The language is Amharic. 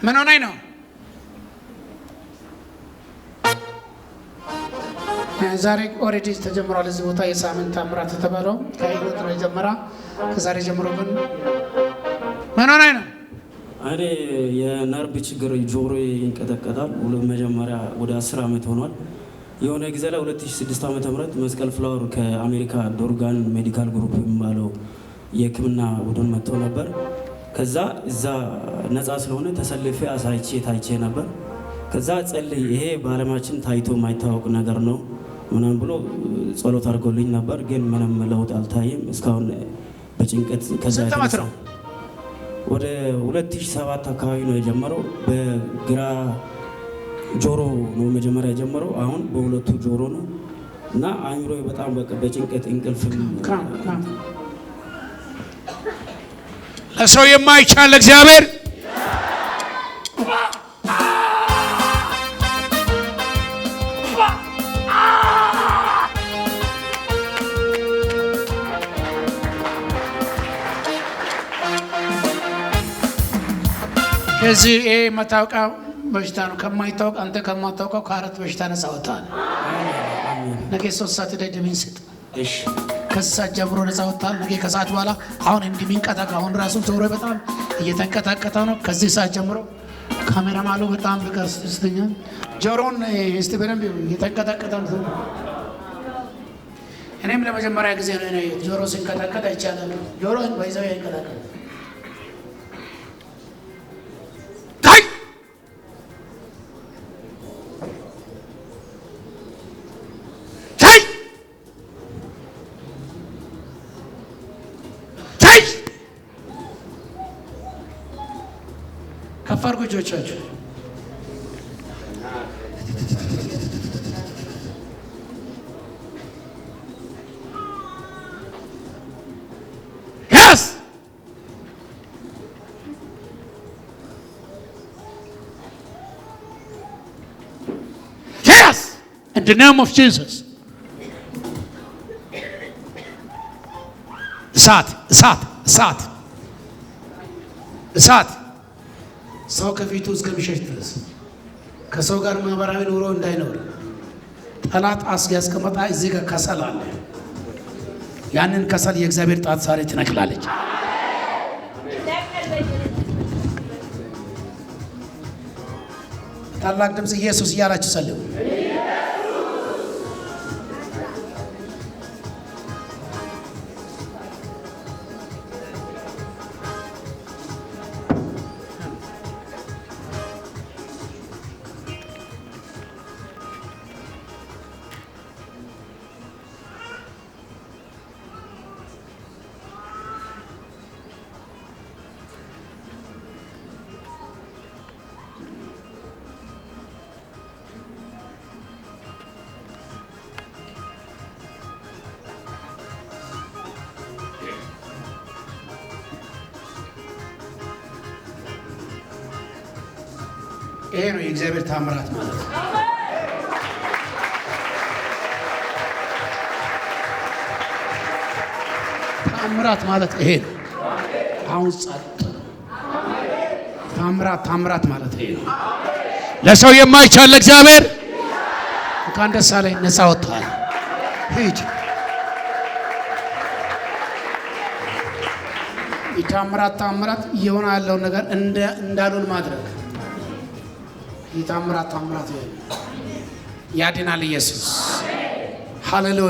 ምን ሆነኝ ነው? ዛሬ already ተጀምሯል። እዚህ ቦታ የሳምንት ታምራት የተባለው ከህይወት ነው የጀመራ። ከዛሬ ጀምሮ ግን ምን ሆነኝ ነው? እኔ የነርቭ ችግር ጆሮ ይንቀጠቀጣል። መጀመሪያ ወደ 10 ዓመት ሆኗል። የሆነ ጊዜ ላይ 2006 ዓመተ ምህረት መስቀል ፍላወር ከአሜሪካ ዶርጋን ሜዲካል ግሩፕ የሚባለው የሕክምና ቡድን መጥቶ ነበር። ከዛ እዛ ነፃ ስለሆነ ተሰልፌ አሳይቼ ታይቼ ነበር። ከዛ ጸልይ፣ ይሄ በዓለማችን ታይቶ የማይታወቅ ነገር ነው ምናምን ብሎ ጸሎት አድርጎልኝ ነበር። ግን ምንም ለውጥ አልታየም እስካሁን በጭንቀት። ከዛ ስንት ዓመት ነው? ወደ 2007 አካባቢ ነው የጀመረው። በግራ ጆሮ ነው መጀመሪያ የጀመረው። አሁን በሁለቱ ጆሮ ነው እና አእምሮ በጣም በቃ በጭንቀት እንቅልፍ ለሰው የማይቻል እግዚአብሔር። ከዚህ ይሄ መታወቂያ በሽታ ነው። ከማይታወቅ አንተ ከማታውቀው ከአራት በሽታ ነፃ ወጥተሃል። ነገ 3 ሰዓት ላይ ደሜን ስጥ። እሺ። ከዚህ ሰዓት ጀምሮ ነፃ ወጥተሃል። ነገ ከሰዓት በኋላ አሁን እንዲሚንቀጠቀ አሁን ራሱ ጆሮ በጣም እየተንቀጠቀጠ ነው። ከዚህ ሰዓት ጀምሮ ካሜራማኑ በጣም ፍቅር ስተኛል። ጆሮውን እስቲ በደንብ እየተንቀጠቀጠ ነው። እኔም ለመጀመሪያ ጊዜ ነው ያየሁት። ጆሮ ሲንቀጠቀጥ አይቻልም። ጆሮ በይዘው ይንቀጠቀጥ። ታይ ታይ ታይ! ከፍ አድርጉ እጆቻችሁ። Yes! Yes! In the name of Jesus. እሳት፣ እሳት፣ እሳት፣ እሳት! ሰው ከፊቱ እስከሚሸሽ ድረስ ከሰው ጋር ማህበራዊ ኑሮ እንዳይኖር ጠላት አስጊ ያስቀመጣ እዚህ ጋር ከሰል አለ። ያንን ከሰል የእግዚአብሔር ጣት ዛሬ ትነቅላለች። ታላቅ ድምፅ ኢየሱስ እያላችሁ ጸልዩ። ይሄ ነው የእግዚአብሔር ታምራት ማለት ነው። ታምራት ማለት ይሄ ነው። አሁን ጸጥ። ታምራት ታምራት ማለት ይሄ ነው። ለሰው የማይቻል ለእግዚአብሔር። እንኳን ደስ አለኝ፣ ነፃ ወጥተሃል። ሂድ። የታምራት ታምራት እየሆነ ያለውን ነገር እንዳሉን ማድረግ የታምራት ታምራት ይሄ ነው። ያድናል ኢየሱስ። ሃሌሉያ።